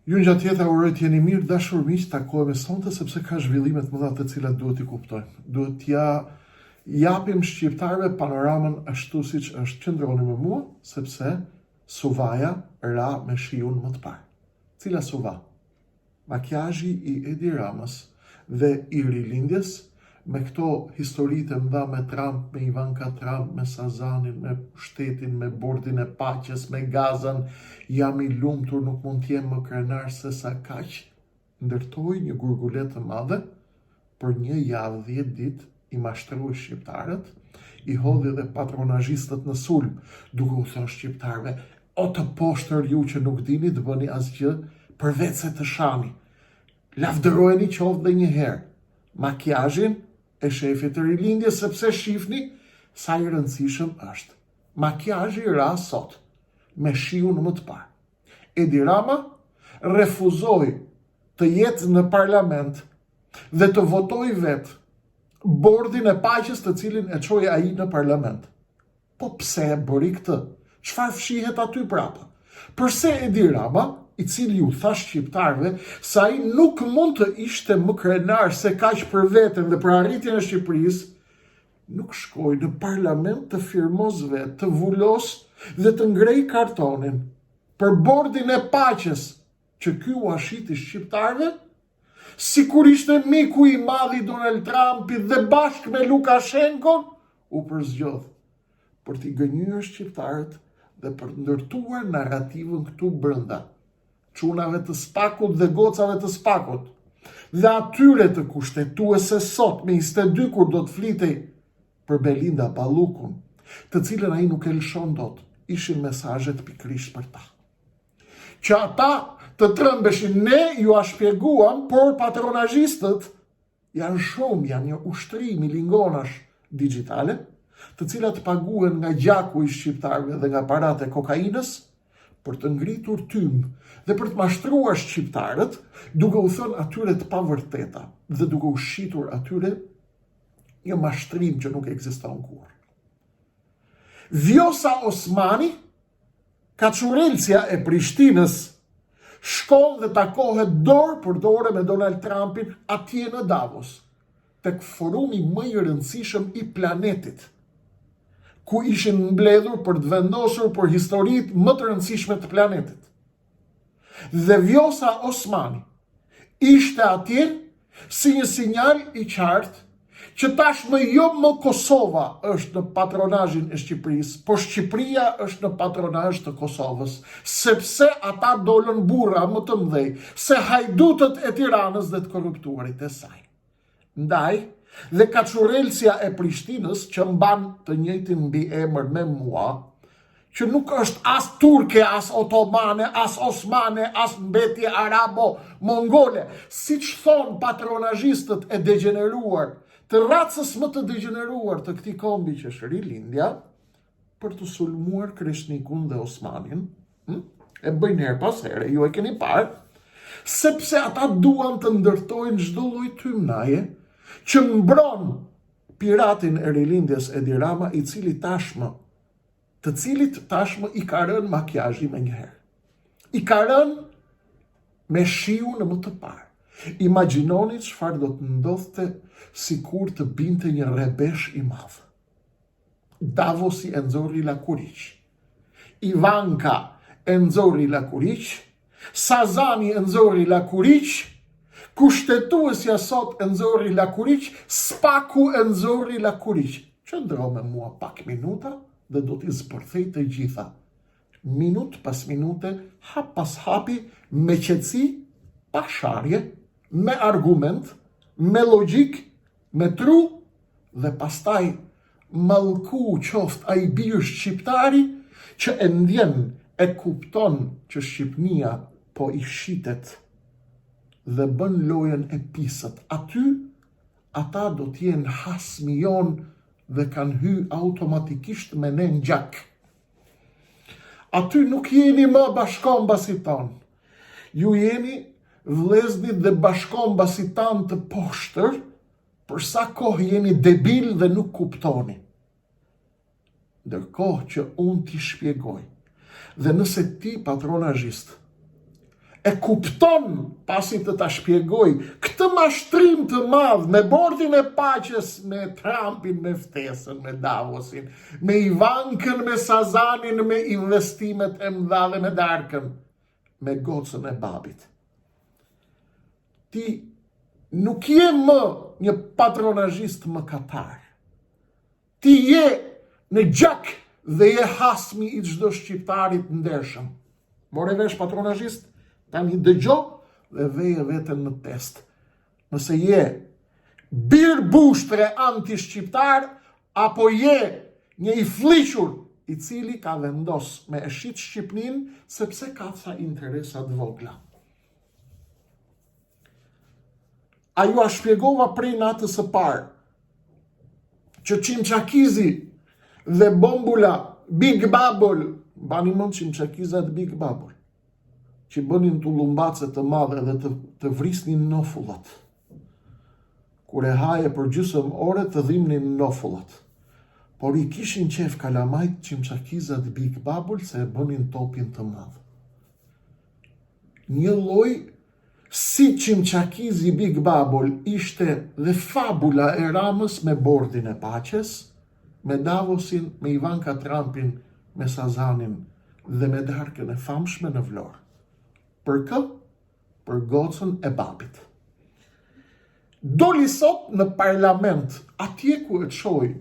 Ju ngjatë jeta uroj të jeni mirë, dashur miq, takohemi sonte sepse ka zhvillime të mëdha të cilat duhet t'i kuptojmë. Duhet t'ia japim shqiptarëve panoramën ashtu siç është. Qëndroni me mua, sepse suvaja ra me shiun më të parë. Cila suva? Makiazhi i Edi Ramës dhe i Rilindjes me këto historitë e mëdha me Trump, me Ivanka Trump, me Sazanin, me shtetin, me bordin e paqes, me Gazën, jam i lumtur, nuk mund të jem më krenar se sa kaq, ndërtoi një gurguletë të madhe për një javë 10 ditë i mashtroi shqiptarët, i hodhi dhe patronazhistët në sulm, duke u thënë shqiptarëve, o të poshtër ju që nuk dini të bëni asgjë, përveç se të shani. Lavdërojeni qoftë dhe një herë makiazhin e shefit të rilindjes sepse shifni sa i rëndësishëm është. Makiazhi ra sot me shiun më të parë. Edi Rama refuzoi të jetë në parlament dhe të votojë vetë bordin e paqes të cilin e çoi ai në parlament. Po pse e bëri këtë? Çfarë fshihet aty prapa? Përse Edi Rama, i cili u tha shqiptarëve se ai nuk mund të ishte më krenar se kaq për veten dhe për arritjen e Shqipërisë, nuk shkoi në parlament të firmosë vetë, të vulosë dhe të ngrejë kartonin për bordin e paqes që ky ua shiti shqiptarëve, sikur ishte miku i madh i Donald Trumpit dhe bashkë me Lukashenkon, u përzgjodh për t'i gënjyer shqiptarët dhe për të ndërtuar narrativën këtu brenda, çunave të Spakut dhe gocave të Spakut, dhe atyre të kushtetueses sot me 22 kur do të flitej për Belinda Ballukun, të cilën ai nuk e lëshon dot, ishin mesazhet pikërisht për ta. Që ata të trembeshin, ne jua shpjeguam, por patronazhistët janë shumë, janë një ushtri milingonash digjitale, të cilat paguhen nga gjaku i shqiptarëve dhe nga paratë e kokainës, për të ngritur tym dhe për të mashtruar shqiptarët, duke u thënë atyre të pavërteta dhe duke u shitur atyre një mashtrim që nuk ekziston kurrë. Vjosa Osmani Kaçurrelcja e Prishtinës shkon dhe takohet dorë për dore me Donald Trumpin atje në Davos, tek forumi më i rëndësishëm i planetit, ku ishin mbledhur për të vendosur për historitë më të rëndësishme të planetit. Dhe Vjosa Osmani ishte atje si një sinjal i qartë që tashmë jo më Kosova është në patronazhin e Shqipërisë, por Shqipëria është në patronazh të Kosovës, sepse ata dolën burra më të mëdhej se hajdutët e Tiranës dhe të korruptuarit e saj. Ndaj, dhe kaçurrelcja e Prishtinës që mban të njëjtin mbiemër me mua, që nuk është as turke, as otomane, as osmane, as mbetje arabo, mongole, siç thonë patronazhistët e degjeneruar, të racës më të degjeneruar të këtij kombi që është rilindja, për të sulmuar Kreshnikun dhe Osmanin, hm? e bëjnë herë pas here, ju e keni parë, sepse ata duan të ndërtojnë çdo lloj tymnaje që mbron piratin e rilindjes Edi Rama, i cili tashmë, të cilit tashmë i ka rënë makiazhi menjëherë. I ka rënë me shiun më të parë. Imagjinoni çfarë do të ndodhte sikur të binte një rrebesh i madh. Davosi e nxori lakuriq. Ivanka e nxori lakuriq, Sazani e nxori lakuriq, Kushtetuesja sot e nxori lakuriq, Spaku e nxori lakuriq. Qëndro me mua pak minuta dhe do t'i zbërthej të gjitha. Minutë pas minute, hap pas hapi, me qetësi, pa sharje, me argument, me logjikë, me tru dhe pastaj mallku qoftë ai bir shqiptari që e ndjen e kupton që Shqipnia po i shitet dhe bën lojën e pisët. Aty ata do të jenë hasmi jonë dhe kanë hy automatikisht me ne në gjak. Aty nuk jeni më bashkombasit tanë. Ju jeni vëllezërit dhe bashkombasit tanë të poshtër, për sa kohë jeni debil dhe nuk kuptoni. Ndërkohë që unë t'i shpjegoj, dhe nëse ti patronazhist, E kupton pasi të ta shpjegoj këtë mashtrim të madh me bordin e paqes me Trumpin, me ftesën, me Davosin, me Ivankën, me Sazanin, me investimet e mëdha dhe me darkën, me gocën e babit. Ti nuk je më një patronazhist mëkatar. Ti je në gjak dhe je hasmi i çdo shqiptari të ndershëm. More vesh patronazhist, tani dëgjo dhe veje veten në test. Nëse je bir bushtre anti-shqiptar, apo je një i flliqur i cili ka vendos me e shit Shqipninë sepse ka ca interesa të vogla. A jua shpjegova prej natës së parë që Çimçakizi dhe Bombula Big Babol, mbani mend Çimçakizat Big Babol, që bënin tullumbace të madhe dhe të, të vrisnin nofullat. Kur e haje për gjysëm ore të dhimnin nofullat. Por i kishin qejf kalamajt Çimçakizat Big Babol se e bënin topin të madh. Njëlloj si Çimçakizi Big Babol ishte dhe fabula e Ramës me Bordin e Paqes, me Davosin, me Ivanka Trumpin, me Sazanin dhe me darkën e famshme në Vlorë. Për kë? Për gocën e babit. Doli sot në parlament, atje ku e çoi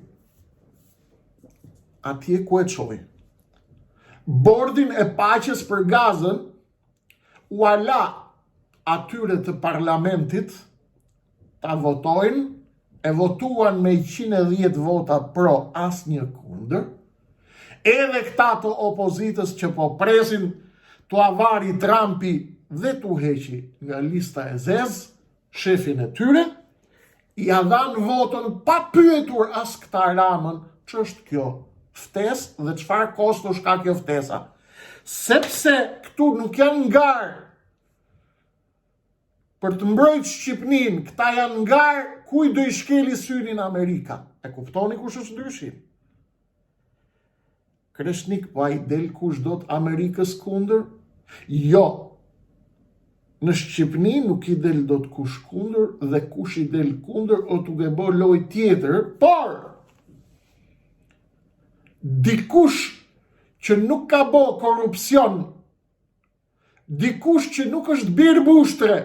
atje ku e çoi. Bordin e paqes për Gazën ua la atyre të parlamentit ta votojnë, e votuan me 110 vota pro, asnjë kundër, edhe këta të opozitës që po presin t'ua vari Trumpi dhe t'u heqi nga lista e zezë, shefin e tyre, ia dhanë votën pa pyetur as këta Ramën, ç'është kjo ftesë dhe çfarë kostosh ka kjo ftesa. Sepse këtu nuk janë n'garë për të mbrojt Shqipninë, këta janë n'garë kujt do i shkeli synin Amerika. E kuptoni kush është ndryshimi? Kreshnik, po a i del kush dot Amerikës kundër? Jo. Në Shqipni nuk i del dot kush kundër dhe kush i del kundër o tuke bo lojë tjetër, por dikush që nuk ka bo korrupsion, dikush që nuk është bir bushtre,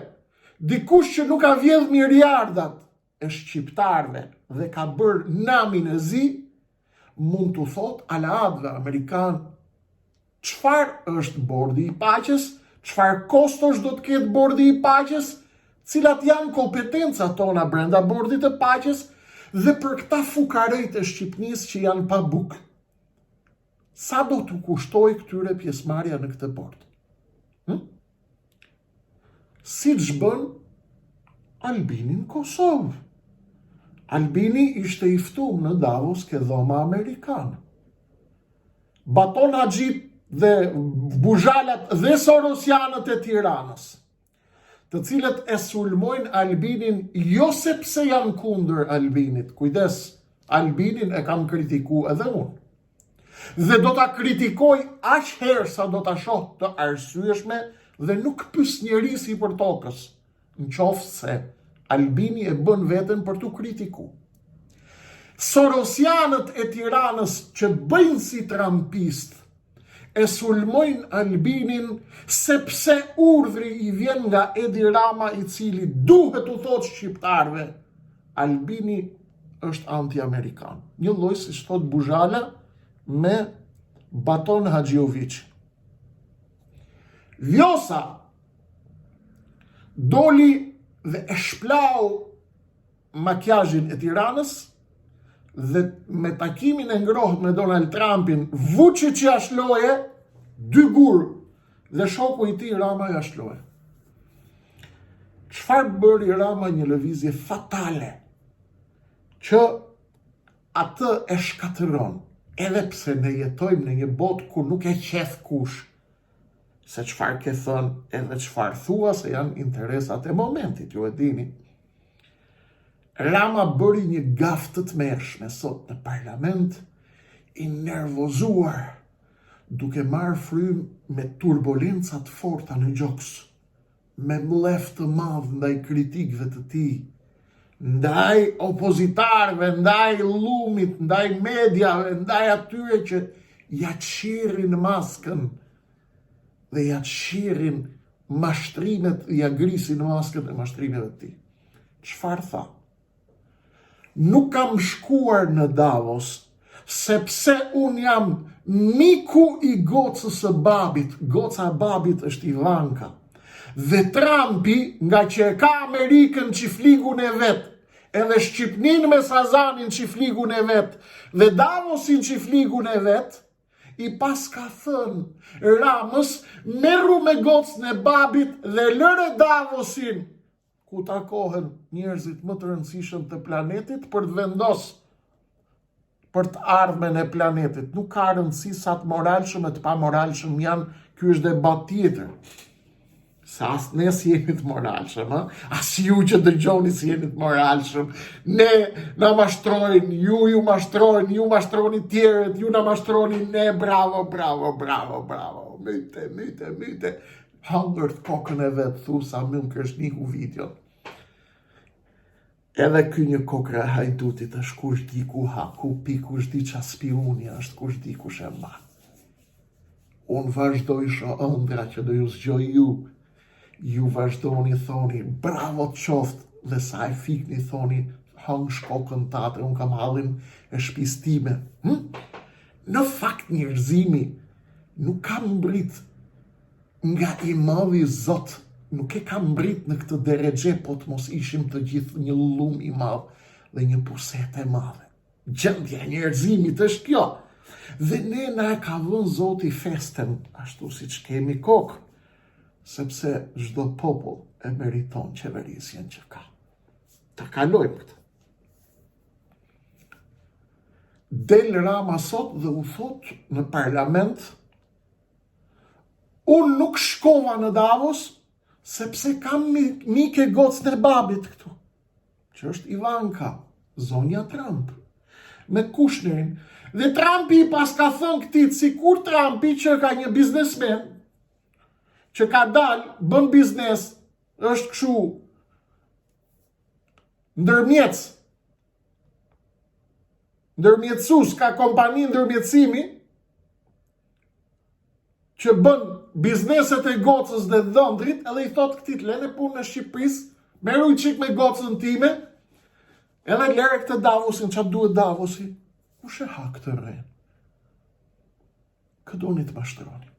dikush që nuk ka vjedh miliardat, e shqiptarëve dhe ka bërë namin e zi, mund t'u thotë aleatëve amerikanë çfarë është bordi i paqes, çfarë kostosh do të ketë bordi i paqes, cilat janë kompetencat tona brenda bordit të paqes dhe për këta fukarejt e Shqipnisë që janë pa bukë. Sa do t'u kushtojë këtyre pjesëmarrja në këtë bord? Hm? Siç bën Albini në Kosovë. Albini ishte i ftum në Davos ke dhoma amerikane. Baton Haxhit dhe Buzhalat dhe Sorosjanët e Tiranës, të cilët e sulmojnë Albinin jo sepse janë kundër Albinit, kujdes, Albinin e kam kritiku edhe unë. Dhe do ta kritikoj aq herë sa do ta shoh të arsyeshme dhe nuk pys njeri sipër tokës, në qoftë se Albini e bën veten për t'u kritiku. Sorosjanët e Tiranës që bëjnë si trumpistë, e sulmojnë Albinin sepse urdhri i vjen nga Edi Rama i cili duhet t'u thotë shqiptarëve Albini është anti-amerikan. Njëlloj siç thotë Buzhala me Baton Haxhiovic. Vjosa doli dhe e shplau makiazhin e Tiranës dhe me takimin e ngrohtë me Donald Trumpin, Vučić jashtë loje, dy gurë dhe shoku i tij Rama jashtë loje. Çfarë bëri Rama një lëvizje fatale që atë e shkatërron, edhe pse ne jetojmë në një botë ku nuk e qeth kush, se çfarë ke thënë edhe çfarë thua se janë interesat e momentit, ju e dini. Rama bëri një gafë të tmerrshme sot në parlament, i nervozuar, duke marrë frymë me turbulenca të forta në gjoks. Me mllef të madh ndaj kritikëve të tij, ndaj opozitarëve, ndaj llumit, ndaj mediave, ndaj atyre që ia çjerrin maskën dhe ia çjerrin mashtrimet, ia grisin maskën e mashtrimeve të tij. Çfarë tha? Nuk kam shkuar në Davos, sepse unë jam miku i gocës së babit, goca e babit është Ivanka. Dhe Trumpi, ngaqë e ka Amerikën çifligun e vet, edhe Shqipninë me Sazanin çifligun e vet, dhe Davosin çifligun e vet, i paska thënë Ramës, merru me gocën e babit dhe lëre Davosin, ku takohen njerëzit më të rëndësishëm të planetit për të vendos për të ardhmen e planetit. Nuk ka rëndësi sa të moralshëm e të pamoralshëm janë, ky është debat tjetër. Se as ne s'jemi të moralshëm, ë? As ju që dëgjoni s'jeni të moralshëm. Ne na mashtrojnë, ju ju mashtrojnë, ju mashtroni tjerët, ju na mashtroni ne, bravo, bravo, bravo, bravo. Myte, myte, myte. Hëngërt kokën e vet, thu sa myll Kreshniku videon. Edhe ky një kokra e hajdutit është kush di ku ha, ku pi, kush di ça spiuni është, kush di kush e mban. Unë vazhdoj shoh ëndra që do ju zgjoj ju, ju vazhdoni thoni, bravo të qoftë, dhe sa e fikni thoni, hëngsh kokën tate, unë kam hallin e shpis time. Hm? Në fakt njerëzimi nuk ka mbrit Nga i madhi Zot nuk e ka mbrit në këtë derexhe po të mos ishim të gjithë një llum i madh dhe një pusetë e madhe. Gjendja e njerëzimit është kjo. Dhe ne na e ka vënë Zoti festen ashtu siç kemi kokë, sepse çdo popull e meriton qeverisjen që ka. Ta kalojmë këtë. Del Rama sot dhe u thotë në parlament Unë nuk shkova në Davos, sepse kam mike gocën e babit këtu, që është Ivanka, zonja Trump, me Kushnerin. Dhe Trumpi i paska thënë këtij, sikur Trumpi që ka një biznesmen, që ka dalë, bën biznes, është kështu, ndërmjetës, ndërmjetësus, ka kompani ndërmjetësimi, që bën bizneset e gocës dhe dhëndrit, edhe i thotë këtij lene punën e Shqipërisë, merru një çik me gocën time, edhe lere këtë Davosin, ça duhet Davosi? Kush e ha këtë rrenë? Kë doni të mashtroni?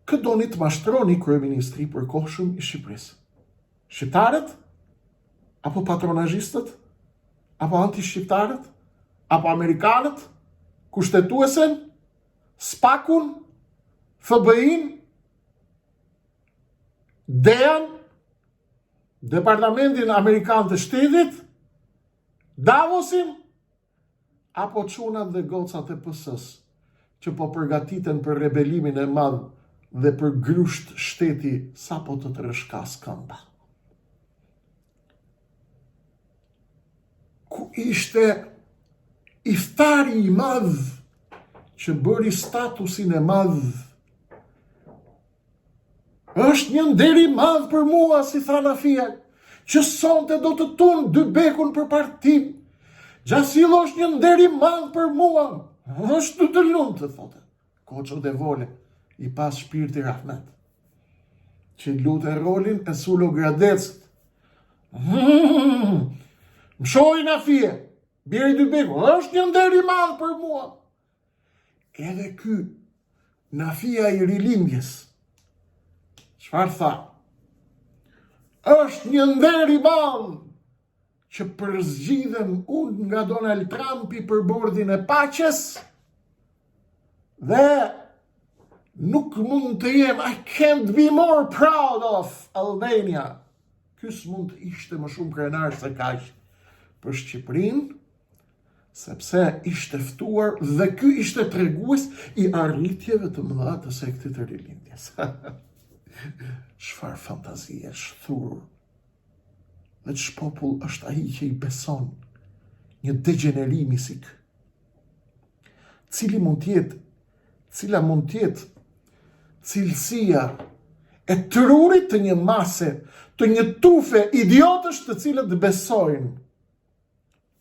Kë doni të mashtroni kryeministri i përkohshëm i Shqipërisë? Shqiptarët? Apo patronazhistët? Apo antishqiptarët? Apo amerikanët? Kushtetuesen? SPAK-un? FBI-n? DEA-n? Departamentin Amerikan të Shtetit? Davosin? Apo çunat dhe gocat e PS-së, që po përgatiten për rebelimin e madh dhe për grusht shteti sapo të të rrëshkasë këmba. Ku ishte iftari i madh që bëri statusin e madh Është një nder i madh për mua, si tha Nafia, që sonte do të tund dybekun për partinë. Xhasillo është një nder i madh për mua. Është të të lumtë, thote. Koço Devole, i pastë shpirti rahmet. Që luante rolin e Sulo Gradecit. Mm, Mëshoi Nafie, bjeri dybekut, është një nder i madh për mua. Edhe ky Nafia i rilindjes. Çfarë tha? Është një nder i madh që përzgjidhem unë nga Donald Trumpi për bordin e paqes dhe nuk mund të jem I can't be more proud of Albania. Ky s'mund të ishte më shumë krenar se kaq për Shqipërinë, sepse ishte ftuar dhe ky ishte tregues i arritjeve të mëdha të sektit të rilindjes. Çfarë fantazie e shthurur. Dhe ç'popull është ai që i beson një degjenerimi si ky. Cili mund të jetë, cila mund të jetë cilësia. E trurit të një mase, të një tufe idiotësh të cilët besojnë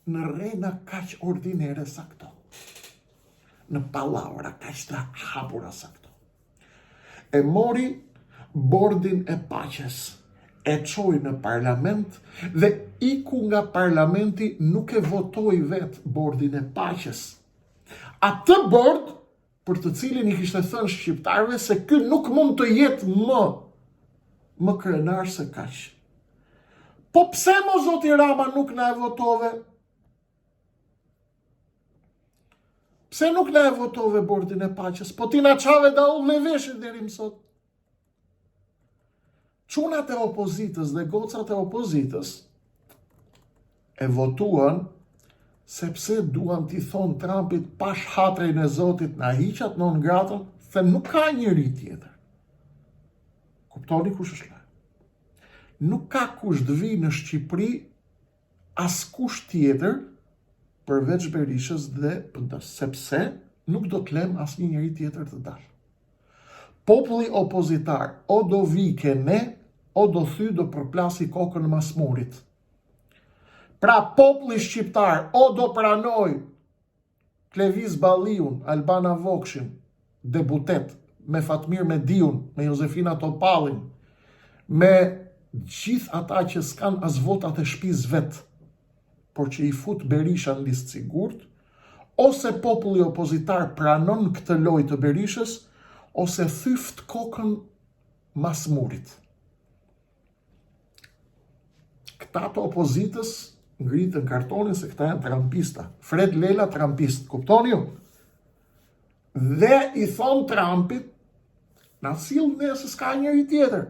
në rrena kaq ordinere sa këto. Në pallavra kaq të hapura sa këto. E mori bordin e paqes, e çoi në parlament dhe iku nga parlamenti nuk e votoi vetë bordin e paqes. Atë bord për të cilin i kishte thënë shqiptarëve se ky nuk mund të jetë më më krenar se kaq. Po pse mo zoti Rama nuk na e votove? Pse nuk na e votove bordin e paqes? Po ti na çave daullën e veshit deri më sot. Çunat e opozitës dhe gocat e opozitës e votuan sepse duan t'i thonë Trumpit pash hatrin e Zotit na hiq atë non gratën se nuk ka njeri tjetër. Kuptoni kush është loja? Nuk ka kush të vijë në Shqipëri askush tjetër përveç Berishës dhe PD, sepse nuk do të lëmë asnjë njeri tjetër të dalë. Populli opozitar o do vijë ke ne, o do thy do përplasi kokën mas murit. Pra populli shqiptar o do pranojë Klevis Balliun, Albana Vokshin, deputet, me Fatmir Mediun, me Jozefina Topallin, me gjithë ata që s'kanë as votat e shpisë vet, por që i fut Berisha në listë sigurt, ose populli opozitar pranon këtë lojë të Berishës, ose thyft kokën mas murit. Këta të opozitës ngritën kartonin se këta janë trumpista. Fred Lela trumpist, kuptoni ju? Dhe i thonë Trumpit, na sill ne se s'ka njeri tjetër.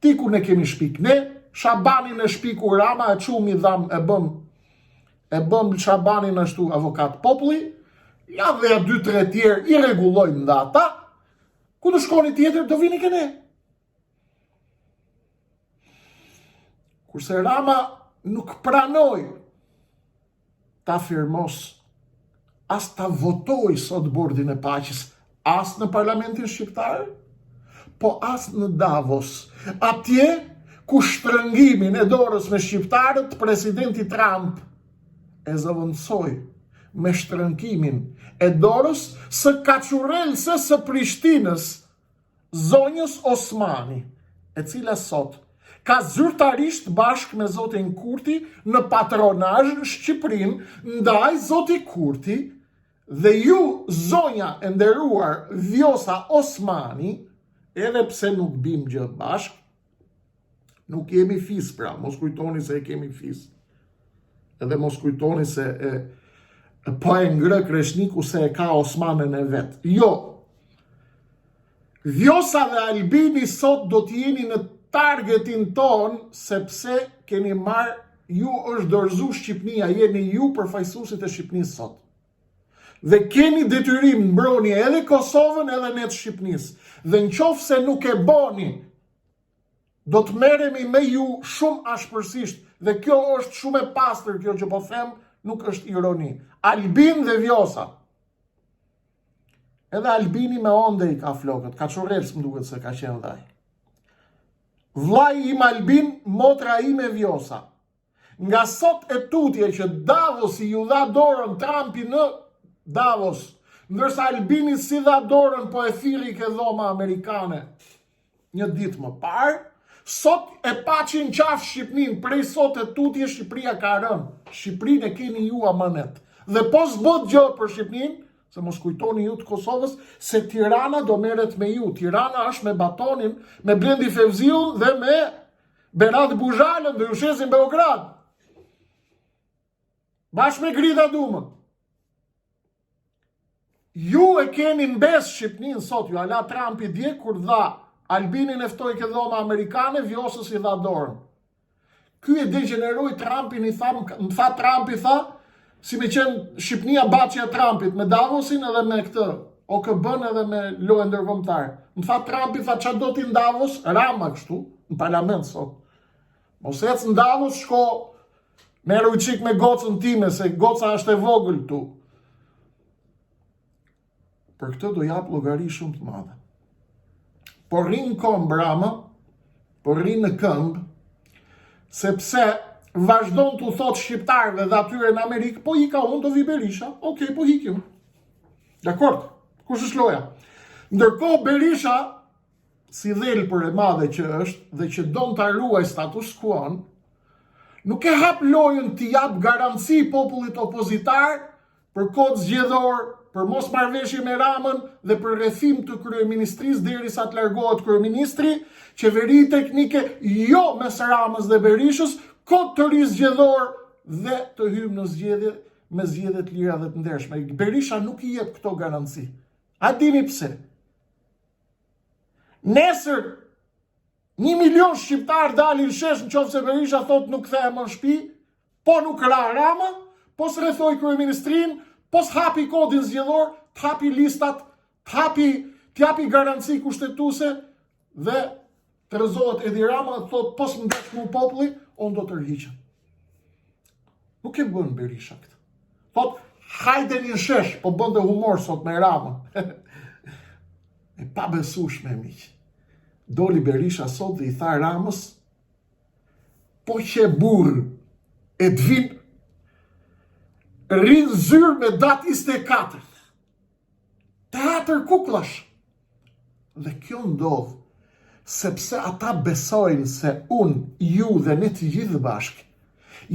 Ti ku ne kemi shpik ne, Shabanin e shpiku Rama e çum i dham e bëm e bëm Shabanin ashtu avokat populli, ja dhe ja dy tre tjerë i rregullojmë dhe ata, ku të shkoni tjetër do vini ke ne. Kurse Rama nuk pranoi ta firmosë as ta votojë sot bordin e paqes, as në parlamentin shqiptar, po as në Davos. Atje ku shtrëngimin e dorës me shqiptarët, presidenti Trump e zëvendësoi me shtrëngimin e dorës së kaçurrelses së Prishtinës, zonjës Osmani, e cila sot ka zyrtarisht bashkë me zotin Kurti në patronazh Shqipërinë, ndaj zoti Kurti dhe ju zonja e nderuar Vjosa Osmani, edhe pse nuk bim gjë bashkë, Nuk jemi fis pra, mos kujtoni se e kemi fis. Edhe mos kujtoni se e, e po e ngrë Kreshniku se e ka Osmanen e vet. Jo. Vjosa dhe Albini sot do të jeni në targetin tonë sepse keni marrë ju është dorëzu Shqipnia, jeni ju përfaqësuesit e Shqipnisë sot. Dhe keni detyrim mbroni edhe Kosovën edhe ne të Shqipnisë. Dhe në qoftë se nuk e boni Do të merremi me ju shumë ashpërsisht dhe kjo është shumë e pastër kjo që po them, nuk është ironi. Albin dhe Vjosa. Edhe Albini me onde i ka flokët, kaçurrels më duket se ka qenë dhe ai. Vllai im Albin, motra ime Vjosa. Nga sot e tutje që Davosi ju dha dorën Trumpi në Davos, ndërsa Albini s'i dha dorën po e thirri ke dhoma amerikane një ditë më parë, sot e paçin qafë Shqipninë, prej sot e tutje Shqipëria ka rënë, Shqipërinë e keni ju amanet. Dhe po s'bëtë gjë për Shqipninë, se mos kujtoni ju të Kosovës, se Tirana do merret me ju. Tirana është me Batonin, me Blendi Fevziun dhe me Berat Buzhalën do ju shesin Beograd. Bashkë me Grida Dumën. Ju e keni mbesë Shqipninë sot, ju ala Trumpi dje kur dha Albinin e ftoi ke dhoma amerikane, Vjosës i dha dorën. Ky e degjeneroi Trumpin, i tha, më tha Trumpi, tha, si me qenë Shqipnia baçja e Trumpit, me Davosin edhe me këtë, OKB-në edhe me lojën ndërkombëtare. Më tha Trumpi, tha, ça do ti në Davos? Rama kështu, në parlament sot. Mos ec në Davos, shko merru çik me gocën time, se goca është e vogël këtu. Për këtë do jap llogari shumë të madhe. Po rri në këmbë Rama, po rri në këmbë, sepse vazhdon t'u thotë shqiptarëve dhe atyre në Amerikë, po ika unë do vijë Berisha, okej, po ikim. Dakord, kush është loja? Ndërkohë Berisha, si dhelpër e madhe që është dhe që don ta ruajë status quo-n, nuk e hap lojën t'i japë garanci popullit opozitar për kod zgjedhor, për mosmarrëveshje me Ramën dhe për rrethim të kryeministrisë derisa të largohet kryeministri, qeveri teknike jo mes Ramës dhe Berishës, kod të ri zgjedhor dhe të hyjmë në zgjedhje me zgjedhje të lira dhe të ndershme. Berisha nuk i jep këto garanci. A dini pse? Nesër 1 milion shqiptarë dalin në shesh në qoftë se Berisha thotë nuk kthehem më në shtëpi, po nuk ra Rama, po s'rrethoi kryeministrinë, po s'hapi kodin zgjedhor, të hapi listat, të hapi, të japi garanci kushtetuese dhe të rrëzohet Edi Rama, të thotë po s'më desh mu populli, unë do tërhiqem. Nuk e bën Berisha këtë. Thotë, hajdeni në shesh, po bënte humor sot me Ramën. e pabesueshme, miq. Doli Berisha sot dhe i tha Ramës, po qe burrë, Edvin, rri në zyrë me datë 24. Teatër kuklash. Dhe kjo ndodh, sepse ata besojnë se unë, ju dhe ne të gjithë bashkë,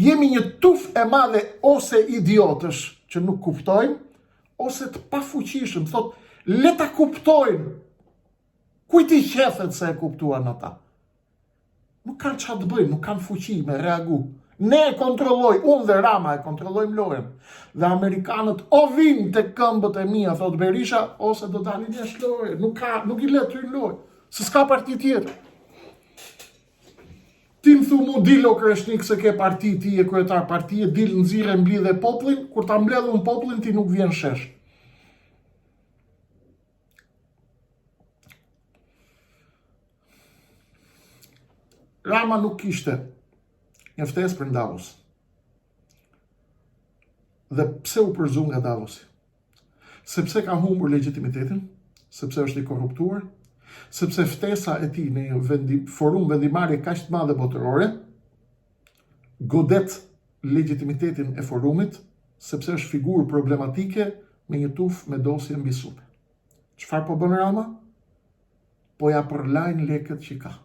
jemi një tufë e madhe ose idiotësh që nuk kuptojmë, ose të pafuqishëm, thotë, le ta kuptojnë, kujt i qethet se e kuptuan ata? Nuk kanë ça të bëjnë, nuk kanë fuqi me reagu. Ne e kontrolloj, unë dhe Rama e kontrollojmë lojën. Dhe amerikanët o vijnë te këmbët e mia, thotë Berisha, ose do dalin jashtë loje. Nuk ka, nuk i le të hyjnë në lojë, se s'ka parti tjetër. Ti më thu mu dil o Kreshnik se ke parti, ti je kryetar partie, dil nxirre mblidhe popullin, kur ta mbledh unë popullin ti nuk vjen shesh. Rama nuk kishte një ftesë për në Davos. Dhe pse u përzu nga Davosi? Sepse ka humbur legjitimitetin, sepse është i korruptuar, sepse ftesa e tij në një vendi, forum vendimmarrje kaq të madhe botërore, godet legjitimitetin e forumit, sepse është figurë problematike me një tufë me dosje mbi supe. Çfarë po bën Rama? Po ja përlajnë lekët që ka.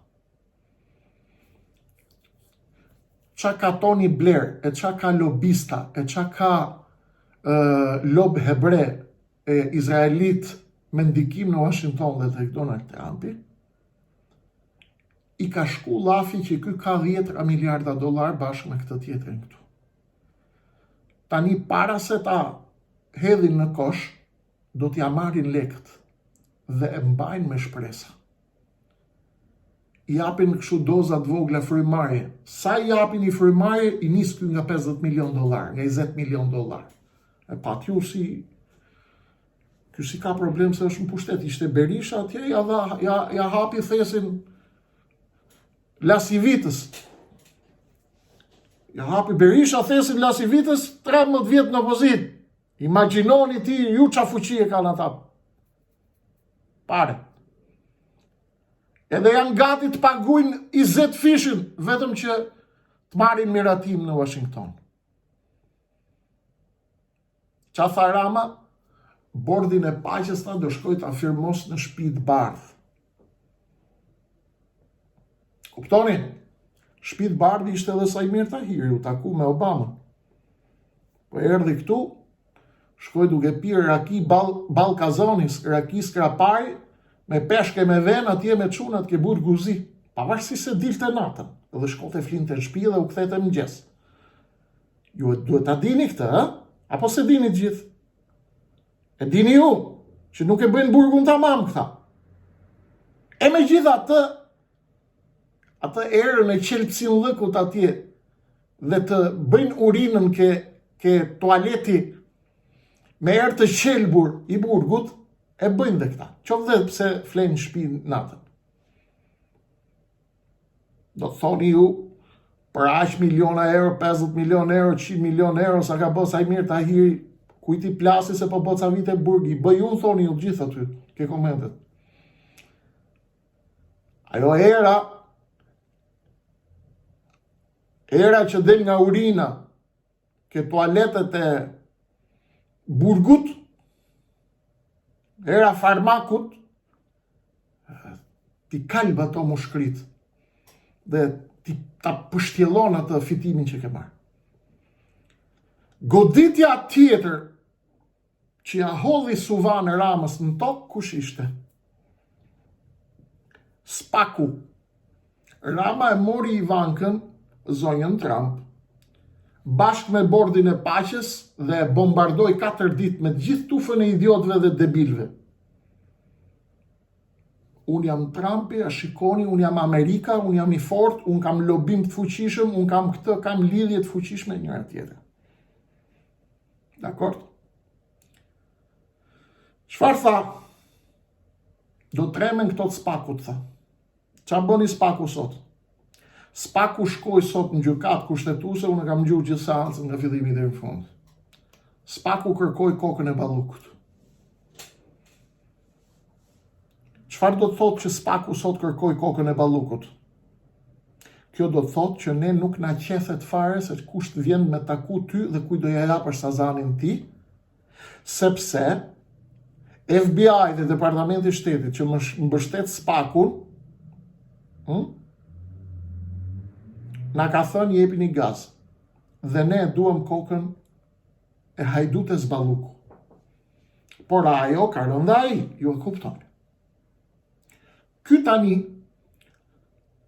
Ça ka Tony Blair, e ça ka lobista, e ça ka uh, lob hebre e izraelit me ndikim në Washington dhe tek Donald Trumpi, i ka shku llafi që ky ka dhjetra miliarda dollar bashkë me këtë tjetrin këtu. Tani para se ta hedhin në kosh, do t'ia marrin lekët dhe e mbajnë me shpresa. I japin kështu doza të vogla frymëmarrje. Sa i japin një frymëmarrje, i nis ky nga 50 milion dollar, nga 20 milion dollar. E pat ju si ky si ka problem se është në pushtet, ishte Berisha atje, ja, dha, ja, ja hapi thesin Lasivitës. Ja hapi Berisha thesin Lasivitës 13 vjet në opozitë. Imagjinoni ti ju ça fuqie kanë ata. Pare. Edhe janë gati të pagujnë 20 fishin, vetëm që të marrin miratim në Washington. Ça tha Rama? Bordin e paqes tha do shkoj ta firmos në Shpi të Bardhë. Kuptoni? Shpi të Bardhë ishte edhe Saimir Tahiri, u taku me Obamën. Po erdhi këtu, shkoi duke pirë raki bal, ballkazoni, raki skrapari, me peshk e me venë atje me çunat ke Burgu i Zi. Pavarësisht se dilte natën, dhe shkonte flinte në shtëpi dhe u kthente në mëngjes. Ju duhet ta dini këtë, ë? Apo s'e dini të gjithë? E dini ju që nuk e bëjnë burgun tamam këta. E megjithatë, atë erën e qelbësinllëkut atje dhe të bëjnë urinën ke, ke tualeti me erë të qelbur i burgut, e bëjnë dhe këta. Qoftë dhe pse flenë në shpi natën. Do të thoni ju, për aq miliona euro, 50 milion euro, 100 milion euro, sa ka bë Saimir Tahiri, kujt i plasi se po bë ca vite burg, i bëj unë thoni ju gjithë aty, ke komentet. Ajo era, era që del nga urina, ke tualetet e burgut, era farmakut, t'i kalb ato mushkëritë dhe ti ta pështjellon atë fitimin që ke marrë. Goditja tjetër që ia hodhi suvanë Ramës në tokë, kush ishte? Spaku. Rama e mori Ivankën, zonjën Trump, bashkë me bordin e paqes dhe e bombardoi 4 ditë me gjithë tufën e idiotëve dhe debilëve. Unë jam Trumpi, a shikoni, unë jam Amerika, unë jam i fortë, unë kam lobim të fuqishëm, unë kam këtë, kam lidhje të fuqishme njëra tjetra. Dakord? Çfarë tha? Do tremen këto të spakut, tha. Ça bëni spaku sot? Spaku shkoi sot në gjykatë kushtetuese, unë e kam ngju gjithë seancën nga fillimi deri në fund. Spaku kërkoi kokën e Ballukut. Çfarë do të thotë që Spaku sot kërkoi kokën e Ballukut? Kjo do të thotë që ne nuk na qethet fare se kush të vjen me taku ty dhe kujt do ja japësh Sazanin ti, sepse FBI dhe Departamenti i Shtetit që mbështet Spakun, hm? na ka thënë jepini gaz dhe ne e duam kokën e hajdutes Balluku. Por ajo ka rënë dhe ai, ju e kuptoni. Ky tani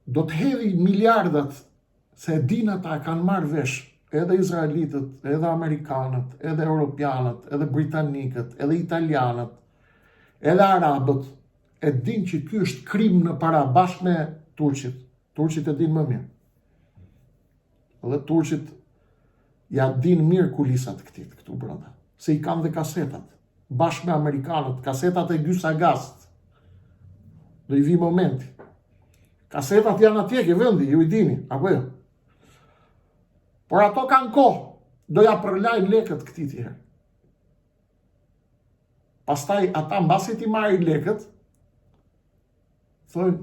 do të hedhi miliardat se e din ata e kanë marrë vesh edhe izraelitët, edhe amerikanët, edhe europianët, edhe britanikët, edhe italianët, edhe arabët, e din që ky është krim në para bashkë me turqit. Turqit e din më mirë. Dhe turqit ja din mirë kulisat këtij këtu brenda, se i kanë dhe kasetat, bashkë me amerikanët, kasetat e Gysagast. Do i vi momenti. Kasetat janë atje ke vendi, ju i dini, apo jo? Por ato kanë kohë, do ja përlajnë lekët këtij tjerë. Pastaj ata mbasi t'i marrin lekët, thonë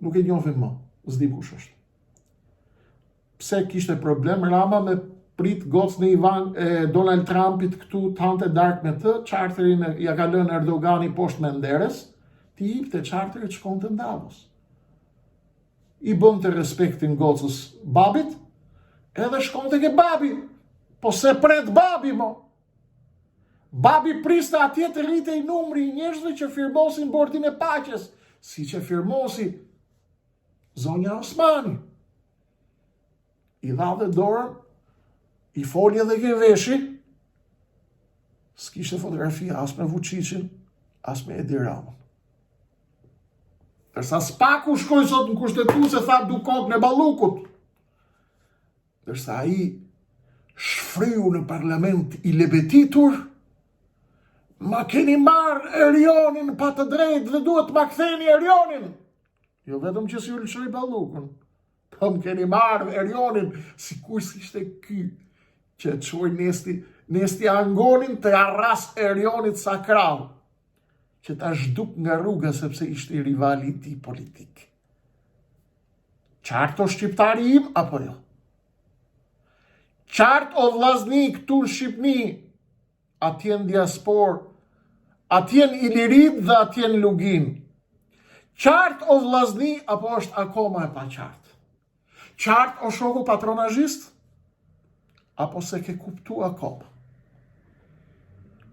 nuk e njohim më, s'di kush është. Pse kishte problem Rama me prit gocën e Ivan e Donald Trumpit këtu të hante darkë me të, charterin e, ja ka lënë Erdogani poshtë Menderes, t'i hipte charterit shkonte në Davos. I bënte respektin gocës babit, edhe shkonte ke babi. Po s'e pret babi, mo. Babi priste atje të rritej numri i njerëzve që firmosin bordin e paqes, siç e firmosi zonja Osmani. I dha dhe dorën, i foli edhe ke veshi, s'kishte fotografi as me Vučićin, as me Edi Ramën. Ndërsa Spaku shkoi sot në kushtetuese tha du kokën e Ballukut. Ndërsa ai shfryu në parlament i lebetitur, ma keni marrë Erionin pa të drejtë dhe duhet ma ktheni Erionin. Jo vetëm që s'ju lëshoj Ballukun, po më keni marrë Erionin, sikur s'ishte ky që e çoi Nesti, Nesti Angonin të arras Erionit sa krahu, që ta zhduk nga rruga sepse ishte rivali i tij politik. Qartë o shqiptari im, apo jo? Qartë o vllazni këtu në Shqipni, atje në diasporë, atje në Ilirid dhe atje në Luginë. Qartë o vllazni, apo është akoma e paqartë? Qartë o shoku patronazhist? Apo s'e ke kuptu akoma?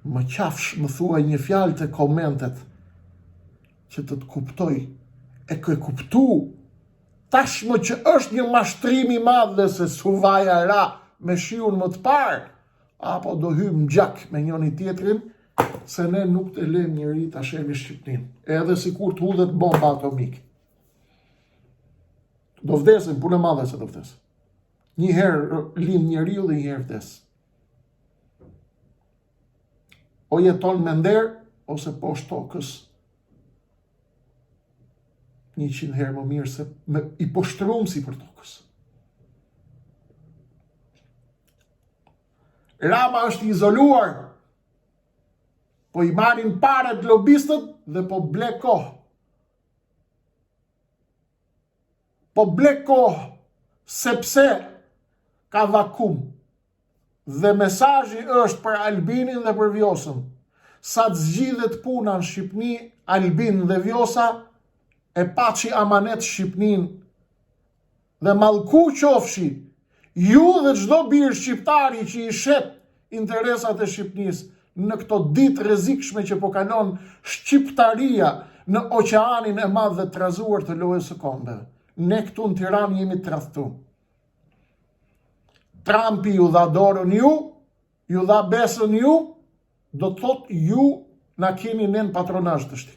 Më qafsh më thuaj një fjalë te komentet që të të kuptoj e ke kuptu tashmë që është një mashtrim i madh dhe se suvaja ra me shiun më të parë apo do hymë gjak me njëni tjetrin se ne nuk të lëmë njeri ta shemi Shqipninë edhe sikur të hudhet bomba atomike do vdesim, punë e madhe se do vdesim një herë lind njeriu dhe një herë vdes o jeton me nder ose poshtë tokës 100 herë më mirë se me, i poshtrum sipër tokës. Rama është i izoluar, po i marrin paret lobistët dhe po ble kohë. Po ble kohë, sepse ka vakum. Dhe mesazhi është për Albinin dhe për Vjosën. Sa të zgjidhet puna në Shqipni, Albin dhe Vjosa e paçi amanet Shqipninë dhe mallku qofshi ju dhe çdo bir shqiptari që i shet interesat e Shqipnisë në këto ditë rrezikshme që po kalon shqiptaria në oqeanin e madh dhe trazuar të lojës së kombeve. Ne këtu në Tiranë jemi tradhtu. Trumpi ju dha dorën ju, ju dha besën ju, do të thotë ju na keni ne në patronazh tashti.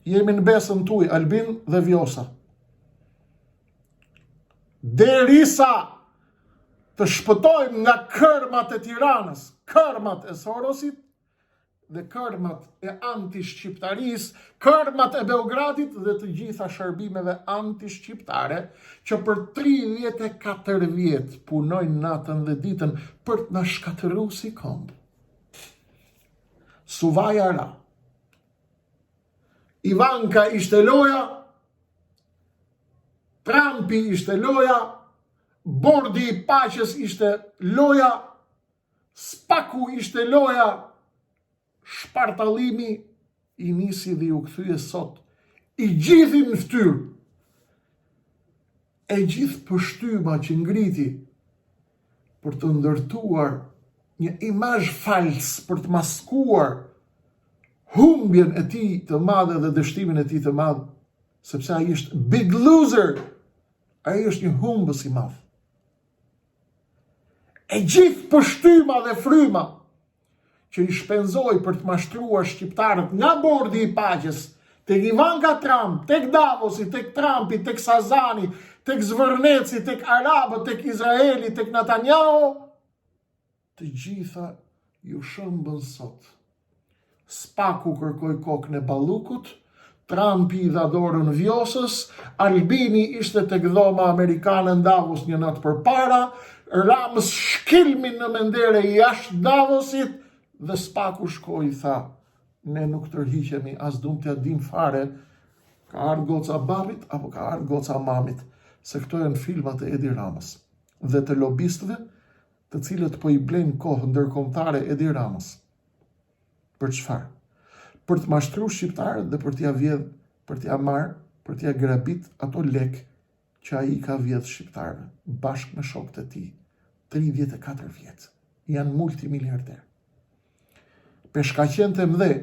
Jemi në besën tuj, Albin dhe Vjosa. Derisa të shpëtojmë nga kërmat e Tiranës, kërmat e Sorosit, dhe kërmat e antishqiptarisë, kërmat e Beogradit dhe të gjitha shërbimeve antishqiptare që për 34 vjet punojnë natën dhe ditën për të na shkatërru si komb. Suvaja ra. Ivanka ishte loja, Trumpi ishte loja, Bordi i paqes ishte loja, Spaku ishte loja, shpartallimi i nisi dhe iu kthye sot i gjithi në ftyrë. E gjithë pështyma që ngriti për të ndërtuar një imazh fals për të maskuar humbjen e tij të madhe dhe dështimin e tij të madh, sepse ai është big loser, ai është një humbës i madh. E gjithë pështyma dhe fryma që i shpenzoi për të mashtruar shqiptarët nga bordi i paqes, tek Ivanka Trump, tek Davosi, tek Trumpi, tek Sazani, tek Zvërneci, tek Arabët, tek Izraeli, tek Netanyahu, të gjitha iu shëmbën sot. Spaku kërkoi kokën e Ballukut, Trumpi i dha dorën Vjosës, Albini ishte tek dhoma amerikane në Davos një natë përpara, Ramës shkilmin në mendere jashtë Davosit dhe Spaku shkoi i tha, ne nuk tërhiqemi, as duam t'ia dimë fare, ka ardhë goca babit apo ka ardhë goca mamit, se këto janë filmat e Edi Ramës dhe të lobistëve të cilët po i blejnë kohë ndërkombëtare Edi Ramës. Për çfarë? Për të mashtru shqiptarët dhe për t'ia vjedh, për t'ia marrë, për t'ia grabit ato lekë që ai i ka vjedh shqiptarëve, bashkë me shokët e tij, 34 vjet. Janë multimiliarderë. Peshkaqenët e mëdhenj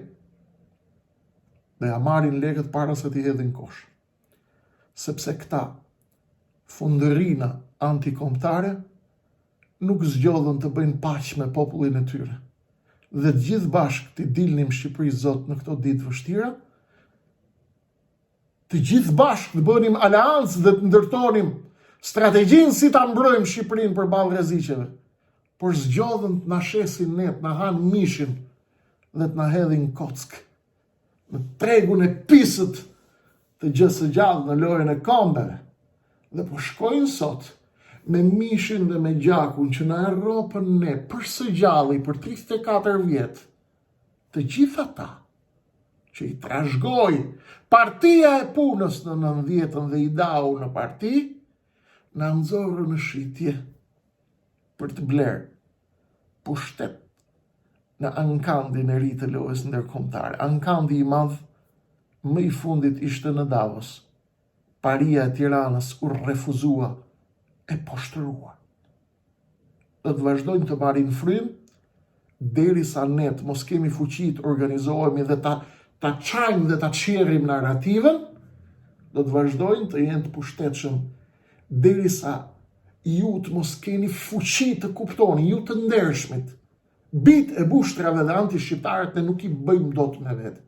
do ia marrin lekët para se t'i hedhin kosh. Sepse këta fundërrina antikombëtare nuk zgjodhën të bëjnë paqe me popullin e tyre. Dhe të gjithë bashkë t'i dilnim Shqipërisë Zot në këto ditë vështira, të gjithë bashkë të bënim aleancë dhe të ndërtonim strategjinë si ta mbrojmë Shqipërinë përballë rreziqeve. Por zgjodhën të na shesin ne, të na hanë mishin dhe të na hedhin kockë. në tregun e pisët të gjësë së gjallë në lojën e kombeve. Dhe po shkojnë sot me mishin dhe me gjakun që na e rropën ne për së gjalli për 34 vjet, të gjithë ata që i trashëgoi partia e punës në nëntëdhjetën dhe i ndau në parti, na nxorën në shitje për të blerë pushtet në ankandin e ri të lojës ndërkombëtare. Ankandi i madh më i fundit ishte në Davos. Paria e Tiranës u refuzua e poshtërua. Do të vazhdojnë të marrin frymë derisa ne të mos kemi fuqi të organizohemi dhe ta ta çajmë dhe ta çjerrim narrativën, do të vazhdojnë të jenë të pushtetshëm derisa ju të mos keni fuqi të kuptoni, ju të ndershmit, bijtë e bushtrave dhe antishqiptarët ne nuk i bëjmë dot me vete.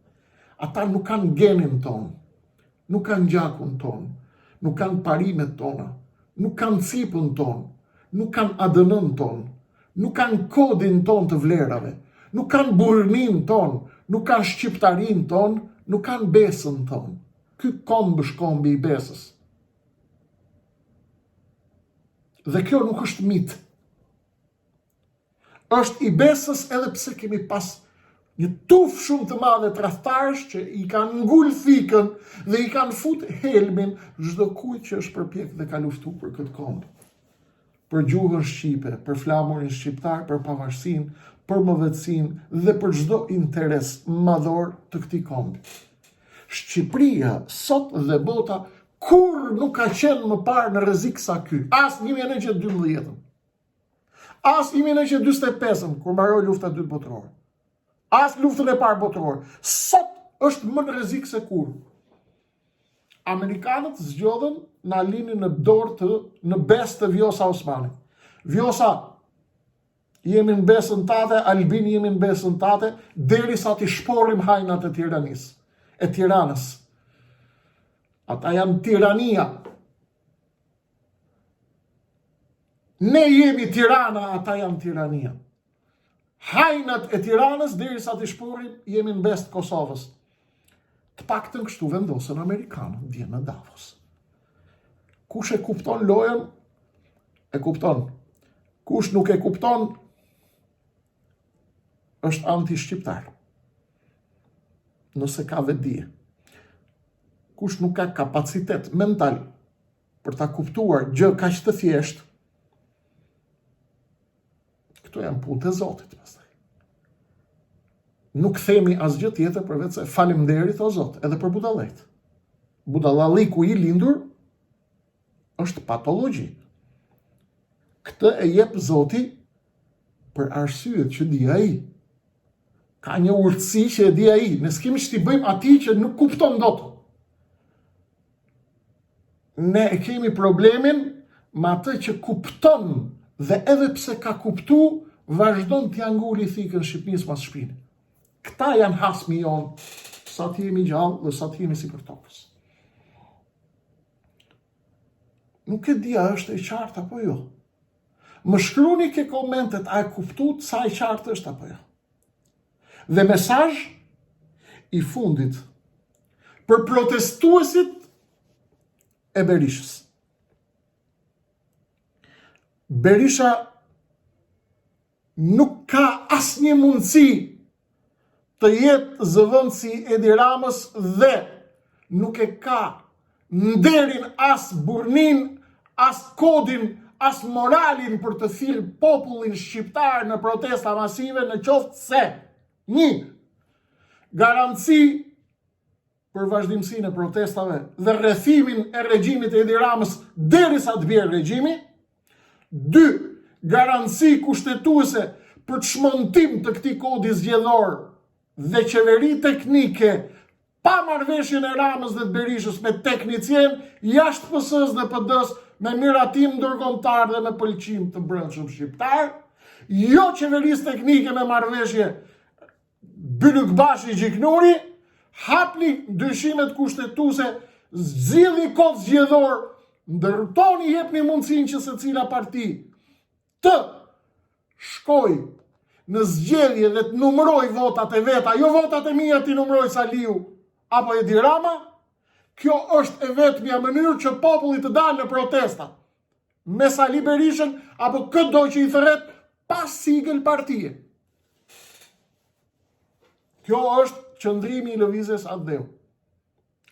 Ata nuk kanë genin tonë, nuk kanë gjakun tonë, nuk kanë parimet tona, nuk kanë cipën tonë, nuk kanë ADN-në tonë, nuk kanë kodin tonë të vlerave, nuk kanë burrninë tonë, nuk kanë shqiptarinë tonë, nuk kanë besën tonë. Ky komb është kombi i besës. Dhe kjo nuk është mit. Është i besës edhe pse kemi pas Një tufë shumë të madhe tradhtarësh që i kanë ngul thikën dhe i kanë fut helmin çdokujt që është përpjek dhe ka luftu për këtë komb. Për gjuhën shqipe, për flamurin shqiptar, për pavarësinë, për mëvetësinë dhe për çdo interes madhor të këtij kombi. Shqipëria sot dhe bota kurrë nuk ka qenë më parë në rrezik sa ky, as 1912-ën. As 1945-ën, kur mbaroi lufta e dytë botërore. As luftën e parë botërore. Sot është më në rrezik se kurrë. Amerikanët zgjodhën na linin në dorë të në besë të Vjosa Osmanit. Vjosa jemi në besën tate, Albin jemi në besën tate, derisa t'i shporrim hajnat e tiranisë, e Tiranës. Ata janë tirania. Ne jemi Tirana, ata janë tirania. Hajnat e Tiranës, derisa t'i shporrim, jemi në besë të Kosovës. Të paktën kështu vendosën amerikanët dje në Davos. Kush e kupton lojën, e kupton. Kush nuk e kupton, është anti-shqiptar. Nëse ka vetëdije. Kush nuk ka kapacitet mental për ta kuptuar gjë kaq të thjeshtë, këto janë punët e Zotit, pastaj. Nuk themi asgjë tjetër përveç se faleminderit o Zot, edhe për budallejt. Budallalliku i lindur është patologji. Këtë e jep Zoti për arsyet që di ai. Ka një urtësi që e di ai. Ne s'kemi ç't'i bëjmë atij që nuk kupton dot. Ne e kemi problemin me atë që kupton dhe edhe pse ka kuptu, vazhdon t'ia nguli thikën Shqipnisë mas shpine. Këta janë hasmi jonë, sa të jemi gjallë dhe sa të jemi sipër tokës. Nuk e di a është e qartë apo jo. Më shkruni ke komentet a e kuptut sa e qartë është apo jo. Dhe mesazh i fundit për protestuesit e Berishës. Berisha nuk ka asnjë mundësi të jetë zëvendësi i Edi Ramës dhe nuk e ka nderin as burrninë, as kodin, as moralin për të thirrë popullin shqiptar në protesta masive në qoftë se një garanci për vazhdimësinë e protestave dhe rrethimin e regjimit të Edi Ramës derisa të bjerë regjimi. 2. Garanci kushtetuese për çmontim të këtij kodi zgjedhor dhe qeveri teknike pa marrëveshjen e Ramës dhe të Berishës me teknicienë jashtë PS-së dhe PD-së me miratim ndërkombëtar dhe me pëlqim të brendshëm shqiptar, jo qeverisë teknike me marrëveshje Bylykbashi Gjiknuri, hapni ndryshimet kushtetuese, zgjidhni kod zgjedhor, ndërtoni jepni mundësinë që secila parti të shkojë në zgjedhje dhe të numërojë votat e veta, jo votat e mia t'i numërojë Saliu apo Edi Rama, kjo është e vetmja mënyrë që populli të dalë në protesta me Sali Berishën apo këdo që i thërret pa sigël partie. Kjo është qëndrimi i lëvizjes Atdheu.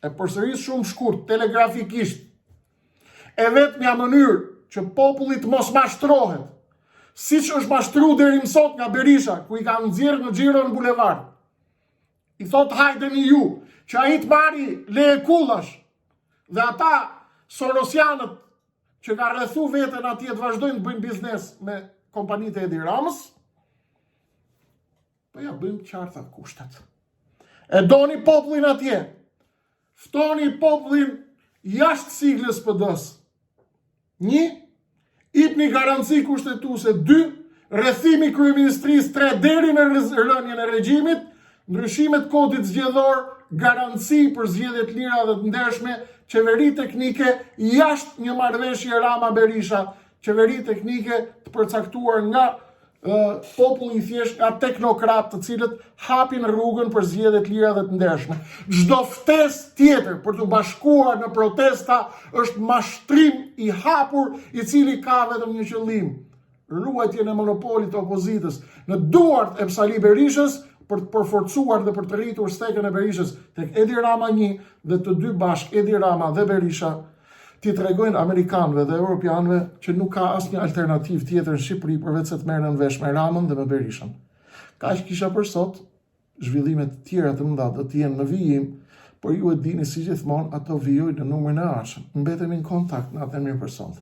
E përsëris shumë shkurt, telegrafikisht. E vetmja mënyrë që populli të mos mashtrohet, siç është mashtru deri më sot nga Berisha, ku i ka nxjerrë në xhiro në bulevard. I thotë hajdeni ju, që ai të marri leje kullash, dhe ata sorosianët që ka rrethu veten atje të vazhdojnë të bëjnë biznes me kompanitë e Edi Ramës, po ja bëjmë qarta kushtet. E doni popullin atje, ftoni popullin jashtë siglës PD-së. Një, ipni garanci kushtetuese, dy, rrethimi i kryeministrisë tre deri në rënien e regjimit, ndryshimet kodit zgjedhor, garanci për zgjedhje të lira dhe të ndershme, qeveri teknike jashtë një marrëveshje Rama Berisha, qeveri teknike të përcaktuar nga populli i thjeshtë nga teknokratë të cilët hapin rrugën për zgjedhje të lira dhe të ndershme. Çdo ftesë tjetër për t'u bashkuar në protesta është mashtrim i hapur i cili ka vetëm një qëllim, ruajtjen e monopolit të opozitës në duart e Sali Berishës. për të përforcuar dhe për të rritur stekën e Berishës tek Edi Rama 1 dhe të dy bashkë Edi Rama dhe Berisha t'i tregojnë amerikanëve dhe europianëve që nuk ka asnjë alternativë tjetër në Shqipëri përveç se të merren vesh me Ramën dhe me Berishën. Kaq kisha për sot, zhvillimet të tjera të mëdha do të jenë në vijim, por ju e dini si gjithmonë ato vijojnë në numrin e ardhshëm. Mbetemi në kontakt, natën e mirë për sonte.